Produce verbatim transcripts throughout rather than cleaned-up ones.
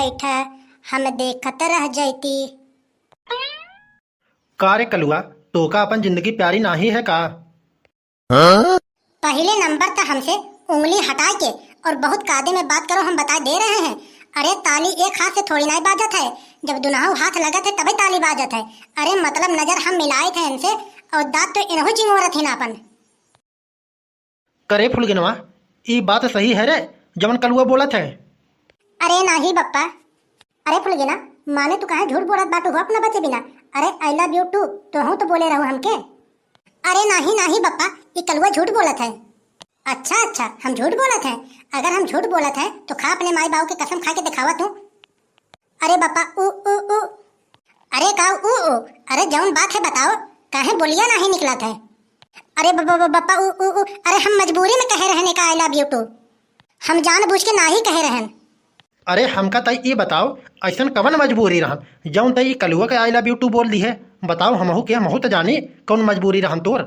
बैठा, हम देखत रह जैती। का रे कलुआ, तोका अपन जिंदगी प्यारी नाही है का? पहिले नंबर त हमसे उंगली हटाए के और बहुत कायदे में बात करो, हम बताए दे रहे हैं। अरे ताली एक हाथ से थोड़ी नाई बाजत है, जब दुनहु हाथ लगत है तबे ताली बाजत है। अरे मतलब नजर हम मिलाए थे इनसे और दांत तो इनहु चिंगोरत ही ना अपन। करे फुलगिनवा, ई बात सही है रे, जवन कलुआ बोलत है? अरे नाही बप्पा। अरे फुलगिना, माने तू काहे झूठ बोलत बाटू हो अपना बच्चे बिना? अरे I love you too, तोहू तो बोले रहू हमके। अरे नाही नाही बप्पा, ई कलुआ झूठ बोलत है। अच्छा अच्छा, हम झूठ बोलत है? अगर हम झूठ बोलत है तो खा अपने माई बाबू के कसम खा के दिखावा तू। अरे बप्पा उ उ उ। अरे का उ उ? अरे जौन बात है बताओ, काहे बोलिया नाही निकलत है? अरे ब- ब- ब- बप्पा उ उ उ। अरे हम मजबूरी में कहे रहने का I love you too, हम जानबूझ के नाही कहे रहन। अरे हमका तई ई बताओ, ऐसन कवन मजबूरी रहन जौन तई ई कलुआ के I love you too बोल दी है? बताओ हमहू के, हमहू त जानी कौन मजबूरी रहन तोर।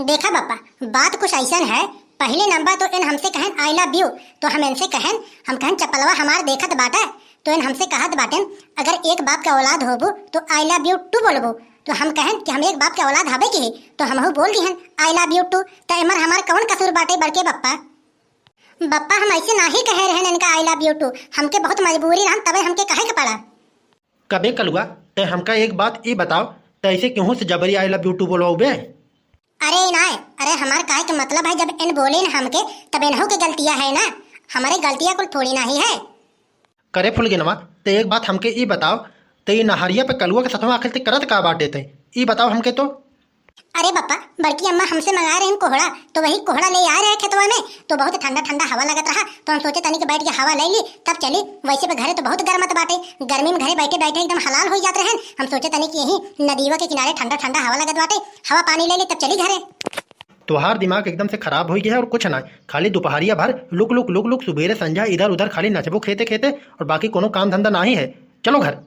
देखा बप्पा, बात कुछ ऐसन है, पहिले नंबर तो इन हमसे कहन I love you, तो हम इनसे कहन, हम कहन चपलवा हमार देखत बाटे, तो इन हमसे कहत बाटेन, अगर एक बाप के औलाद होबू तो I love you too बोलबू, तो हम कहन कि हम एक बाप के औलाद हबे की, तो हमहू बोल दिहन I love you too। तो एमर हमार कौन कसूर बाटे बड़के बप्पा? बप्पा हम ऐसे नाही कहे रहन इनका I love you too, हमके बहुत मजबूरी रहन तबे हमके कहे के पड़ा। कबे कलुआ, ते हमका एक बात ई बताओ, ते ऐसे केहू से जबरी I love you too बोलवाउबे? अरे नाय, अरे हमार कहे के मतलब है जब इन बोले न हमके तब इनहू के गलतिया है ना, हमारे गलतिया कुल थोड़ी नाही है। करे फुलगिनवा, ते एक बात हमके ई बताओ, ते ई नहरिया पे कलुआ के सथवा आखिर ते करत का बाटे ते? ई बताओ हमके तो। अरे बप्पा, बड़की अम्मा हमसे मंगाए रहिन कोहड़ा, तो वही कोहड़ा ले आए रहे खेतवा में, तो बहुत ठंडा ठंडा हवा लगत रहा, तो हम सोचे तनी कि बैठ के हवा ले ली, तब चली। वैसे भी घरे तो बहुत गर्मत बाटे, गर्मी में घरे बैठे बैठे एकदम हलाल हो जात रहन। हम सोचे तनी कि यही नदीवा के किनारे ठंडा ठंडा हवा लगत बाटे, हवा पानी ले ली, तब चली घरे। तोहार दिमाग एकदम से खराब हो गया है और कुछ ना, खाली दोपहरिया भर लुक लुक लुक लुक, सुबेरे संझा इधर उधर खाली नचबो खेते खेते, और बाकी कोनो काम धंधा नाही है। चलो घर।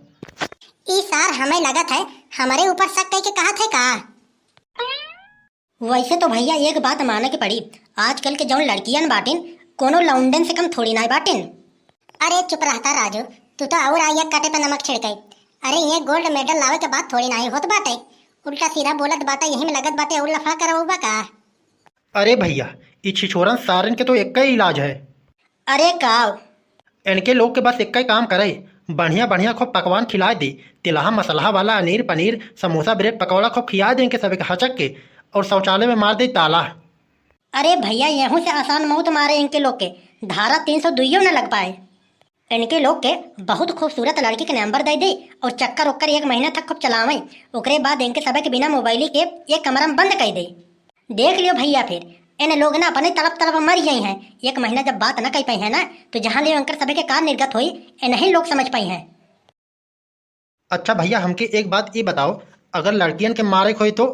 ई सार हमें लगत है हमरे ऊपर शक कई के कहत है का? वैसे तो भैया एक बात माने के पड़ी, आजकल के जौन लड़कियन बाटिन कोनो लौंडन से कम थोड़ी ना बाटिन। अरे चुप रहता राजू, तू तो और आइया काटे पे नमक छिड़के। अरे ये गोल्ड मेडल लावे के बाद थोड़ी ना होत बाटे, उल्टा सीधा बोलत बाटे, यही में लगत बाटे और लफड़ा करवाबा का? अरे भैया, ई छिछोरन सारन के तो एक ही इलाज है। अरे का? इनके लोग के बस एक ही काम करे, बढ़िया बढ़िया खूब पकवान खिलाए दे, तिलहा मसलहा वाला अनीर पनीर समोसा ब्रेड पकौड़ा खूब खियाए दे इनके सबके हचक के, और शौचालय में मार दे ताला। अरे भैया, यहू से आसान मौत मारे इनके लोग के, धारा तीन सौ दुइयो न लग पाए। इनके लोग के बहुत खूबसूरत लड़की के नंबर दे दे और चक्कर ओक्कर एक महीना तक खूब चलावे, ओकरे बाद इनके सबके बिना मोबाइल के एक कमरा में बंद कर दे। देख लियो भैया, फिर इन लोग ना अपने तड़प तड़प मर गई हैं। एक महीना जब बात न कर पाई है ना, तो जहाँ ले इनकर सभी के कार निर्गत होई, इन्हीं लोग समझ पाई हैं। अच्छा भैया, हमके एक बात ई बताओ, अगर लड़कियन के मारे के होई तो,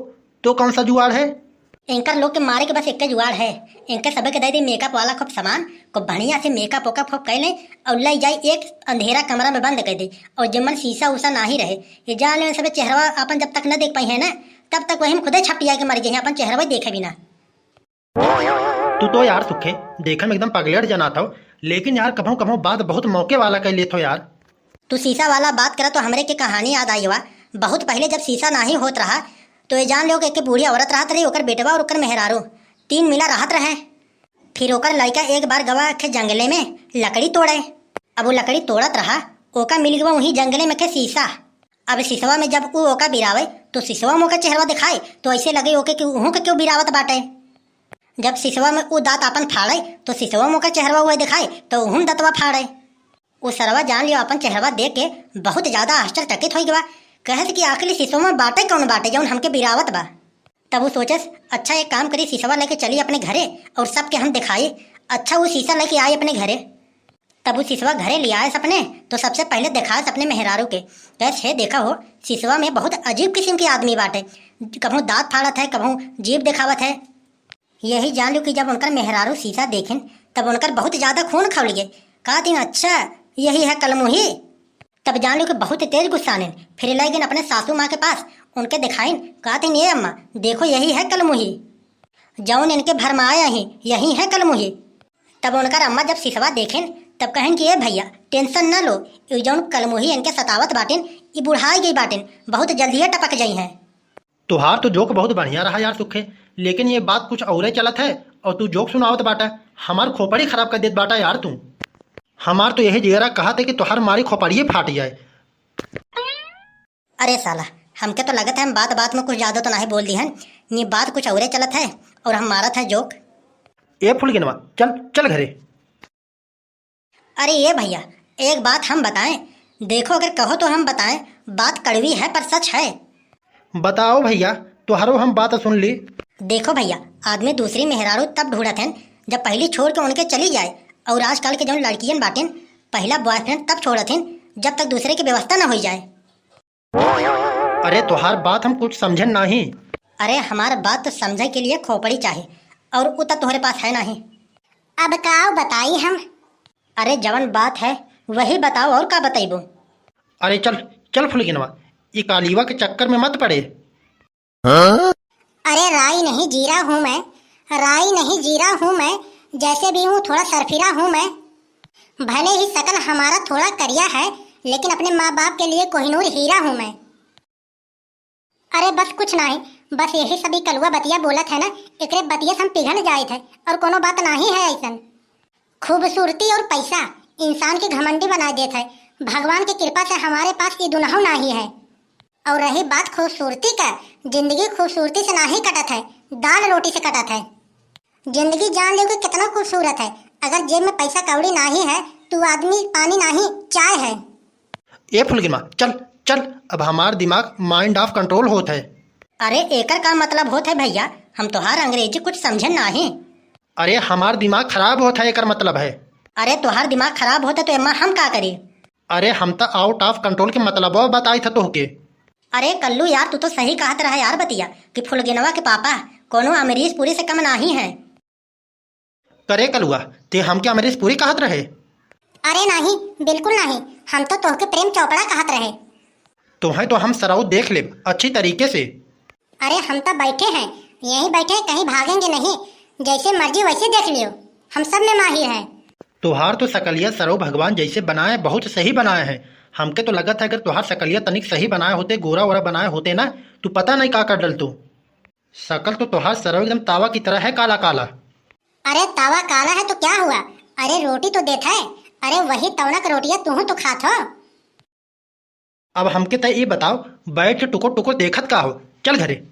तो कौन सा जुगाड़ है? इनकर लोग के मारे के बस एक जुगाड़ है, इनके सभी के दे दे मेकअप वाला खूब सामान, खूब बढ़िया से मेकअप वेकअप खूब कर लें और ले जाए एक अंधेरा कमरा में बंद कर दे, और जिमन शीशा उषा ना ही रहे। ये जान लें, सभी चेहरवा अपन जब तक न देख पाई है ना, तब तक वही में खुदे छपटिया के मर जाए, अपन चेहरवा देखे बिना। तू तो यार सुखे, देखे में एकदम पगलेट जनात हो, लेकिन यार कभो कभो बात बहुत मौके वाला कर लेत हो यार। तू शीशा वाला बात करा तो हमरे के कहानी याद आई हुआ। बहुत पहले जब शीशा नाही होत रहा, तो ये जान लो कि एक बूढ़ी औरत रहत रही, ओकर बेटवा और ओकर मेहरारू तीन मिला रहत रहे। फिर ओकर लड़का एक बार गवा के जंगले में लकड़ी तोड़े। अब वो लकड़ी तोड़त रहा, ओका मिल गवा वहीं जंगले में के शीशा। अब शीशवा में जब ऊ ओका बिरावे, तो शीशवा में ओका चेहरवा दिखाए, तो ऐसे लगे ओके कि उहू के क्यों बिरावत बाटे। जब शीशवा में ऊ दांत आपन फाड़े, तो शीशवा में ओका चेहरवा उहे दिखाए, तो उहू में दतवा फाड़े। ऊ सरवा जान लियो, आपन चेहरवा देख के बहुत ज्यादा आश्चर्यचकित हो गवा, कहत कि आखिर शीशवा में बाटे कौन बाटे, जौन हमके बिरावत बा। तब ऊ सोचस, अच्छा एक काम करी, शीशवा लेके चली अपने घरे और सबके हम दिखाई। अच्छा ऊ शीशा लेके आए अपने घरे। तब ऊ शीशवा घरे ले आए अपने, तो सबसे पहले दिखाए अपने मेहरारू के, कहस, "हे देखा हो, शीशवा में बहुत अजीब किस्म के आदमी बाटे, कभों दांत फाड़त है, कभों जीभ दिखावत है।" यही जान लो कि जब उनकर मेहरारू शीशा देखिन, तब उनकर बहुत ज्यादा खून खौल गए। कहतिन, "अच्छा, यही है कलमुही।" तब जान लो कि बहुत तेज गुस्सा आनिन। फिर ले गइन अपने सासू माँ के पास, उनके दिखाइन, कहतिन, "ये अम्मा, देखो, यही है कलमुही, जौन इनके भरमाए ही, यही है कलमुही।" तब उनकर अम्मा जब शीशवा देखिन, तब कहन कि ए भइया, tension न लो, ई जौन कलमुही इनके सतावत बाटिन, ई बुढ़ाई गई बाटिन, बहुत जल्दिए टपक जइहैं। तोहार तो joke बहुत बढ़िया रहा यार सुखे, लेकिन ये बात कुछ औरे चलत है और तू joke सुनावत बाटा, हमार खोपड़ी खराब कर देत बाटा यार तू। हमार तो यही जियरा कहत है कि तोहार मारी खोपड़िए फाट जाए। अरे साला, हमके तो लगत है हम बात बात में कुछ ज्यादा तो नाहीं बोल दिहन, ये बात कुछ औरे चलत है और हम मारत है joke। ए फुलगेनवा, चल, चल घरे। अरे ए भइया, एक बात हम बताएं, देखो अगर कहो तो हम बताएं, बात कड़वी है पर सच है। बताओ भइया, तोहरो हम बात सुन ली। देखो भइया, आदमी दूसरी मेहरारू तब ढूंढत हन जब पहली छोड़ के उनके चली जाए, और आजकल के जौन लड़कियन बाटिन, पहला boyfriend तब छोड़त हन जब तक दूसरे की व्यवस्था न हो जाए। अरे तोहार बात हम कुछ समझन नाहीं। अरे हमार बात तो समझे के लिए खोपड़ी चाही, और उ त तोहरे पास है नाहीं। अब का बताई हम? अरे जवन बात है वही बताओ, और का बतइबो? अरे चल, चल फुलगिनवा, ई कालीवा के चक्कर में मत पड़े। अरे राई नहीं जीरा हूँ मैं, राई नहीं जीरा हूँ मैं, जैसे भी हूँ थोड़ा सरफिरा हूँ मैं। भले ही शकल हमारा थोड़ा करिया है, लेकिन अपने माँ बाप के लिए कोहिनूर हीरा हूँ मैं। अरे बस कुछ नाहीं, बस यही सभी कलुआ बतिया बोलत है ना, एकरे बतिये से हम पिघल जाइत है, और कोनो बात नाहीं है ऐसन। खूबसूरती और पैसा इंसान के घमंडी बना देत है। भगवान की कृपा से हमारे पास ई दुनहु नाहीं है। और रही बात खूबसूरती का, जिंदगी खूबसूरती से नाहीं कटत है, दाल रोटी से कटत है। जिंदगी जान लो कि कितना खूबसूरत है, अगर जेब में पैसा कौड़ी नाहीं है तो आदमी पानी नाहीं, चाय है। ए फुलगिनवा, चल, चल, अब हमार दिमाग mind of control होत है। अरे एकर का मतलब होत है भइया, हम तोहार अंग्रेजी कुछ समझे नाहीं। अरे हमार दिमाग खराब होत है, एकर मतलब है। अरे तोहार दिमाग खराब होत है तो एमा हम का करी? अरे हम त out of control के मतलबवा बताइत ह तोहके। अरे कल्लू यार, तू तो सही कहत रहा यार बतिया कि फुलगिनवा के पापा कोनो अमरीश पुरी से कम नाहीं है। करे कलुआ, ते हमके अमरीश पुरी कहत रहे? अरे नाहीं, बिल्कुल नाहीं, हम तो तोहके प्रेम चोपड़ा कहत रहे। तोहें तो हम सरऊ देख लेब अच्छी तरीके से। अरे हम तो बैठे हैं, यहीं बैठे हैं, कहीं भागेंगे नहीं, जैसे मर्जी वैसे देख लियो, हम सब में माहिर हैं। तोहार तो सकलिया सरऊ भगवान जैसे बनाए, बहुत सही बनाए हैं। हमके तो लगत है अगर तोहार सकलिया तनिक सही बनाए होते, गोरा वोरा बनाए होते ना, तू पता नहीं का कर डलतो। शकल तो तोहार सरऊ एकदम तावा की तरह है, काला काला। अरे तावा काला है तो क्या हुआ? अरे रोटी तो देत है। अरे वही तवनक रोटिया तुहू तो खात हो। अब हमके तय ई बताओ, बैठ के टुकुर टुकुर देखत का हो? चल घरे।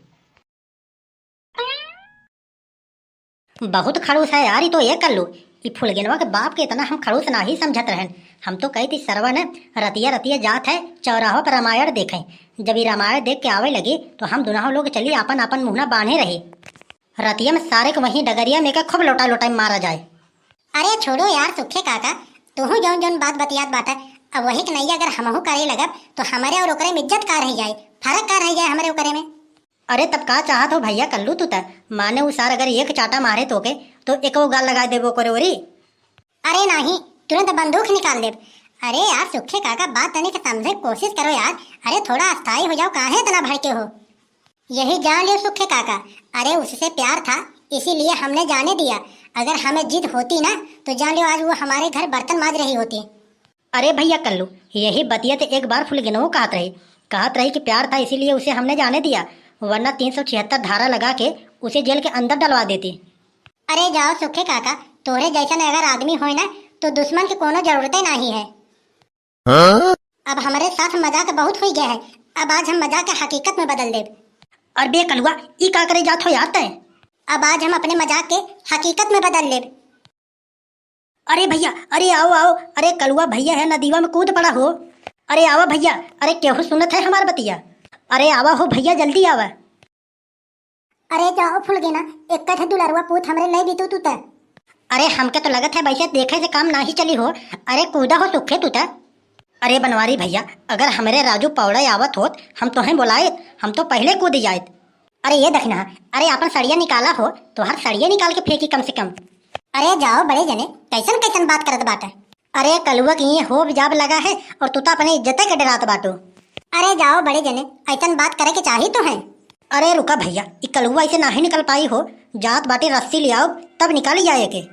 बहुत खड़ूस है यार ई तो, ए कल्लू। ई फुलगेनवा के बाप के इतना हम खड़ूस नाहीं समझत रहन। हम तो कही थी सरवा न रतिया रतिया जात है चौराहा पर रामायण देखे। जब ई रामायण देख के आवे लगी तो हम दुनहु लोग चली आपन आपन मुहना बांधे रही। रतिया में सारे के वहीं डगरिया में के खूब लोटा लोटा मारा जाए। अरे छोड़ो यार सुखे काका, तुहू जौन जौन बात बतियात बाटा, अब वही के नैया अगर हमहू करे लगब तो हमरे और ओकरे में इज्जत का रह जाए, फर्क का रह जाए हमरे ओकरे में। अरे तब का चाहत हो भइया कल्लू तू त, माने उ सार अगर एक चाटा मारे तोके तो एको गाल लगा देबो ओकरे ओरी। अरे नाहीं, तुरंत बंदूक निकाल लेब। अरे यार सुखे काका, बात तनिक समझे के कोशिश करो यार। अरे थोड़ा अस्थाई हो जाओ, काहे इतना भड़के हो? यही जान लियो सुखे काका, अरे उससे प्यार था इसीलिए हमने जाने दिया, अगर हमें जिद होती ना तो जान लियो आज वो हमारे घर बर्तन माज रही होती। अरे भइया कल्लू, यही बतिया त एक बार फुलगेनवो कहत रही, कहत रही कि प्यार था इसीलिए उसे हमने जाने दिया, वरना तीन सौ छिहत्तर धारा लगा के उसे जेल के अंदर डलवा देती। अरे जाओ सुखे काका, तोहरे जैसन अगर आदमी होए ना तो दुश्मन के कोनो जरूरते नाहीं है। हाँ? अब हमरे साथ मजाक बहुत हुई गया है, अब आज हम मजाक के हकीकत में बदल देब। अरे बे कलुआ, ई का करे जात हो यार तैं? अब आज हम अपने मजाक के हकीकत में बदल लेब। अरे भइया, अरे आओ, आओ, अरे कलुआ भइया है नदीवा में कूद पड़ा हो। अरे आवा भइया, अरे केहू सुनत है हमार बतिया? अरे आवा हो भइया, जल्दी आवा। अरे जाओ फुलगेना, एक कठे दुलरुआ पूत हमरे लई बीतू तू त। अरे हमके तो लगत है वैसे देखे से काम नाहीं चली हो। अरे कूदा हो सुखे तू त। अरे बनवारी भइया, अगर हमरे राजू पौड़े आवत होत, हम तोहें बोलाइत, हम तो पहिले कूद जाइत। अरे ये दखिनहा, अरे आपन सड़िया निकाला हो, तोहार सड़िया निकाल के फेंकी कम से कम। अरे जाओ बड़े जने, कैसन कैसन बात करत बाटे। अरे कलुआ के ये होब जाब लगा है और तू तो अपने इज्जते के डरात बाटू। अरे जाओ बड़े जने, ऐसन बात करे के चाही तो है। अरे रुका भइया, ई कलुआ ऐसे नाहीं निकल पाई हो, जात बाटी रस्सी ले आओ तब निकाली जाए के।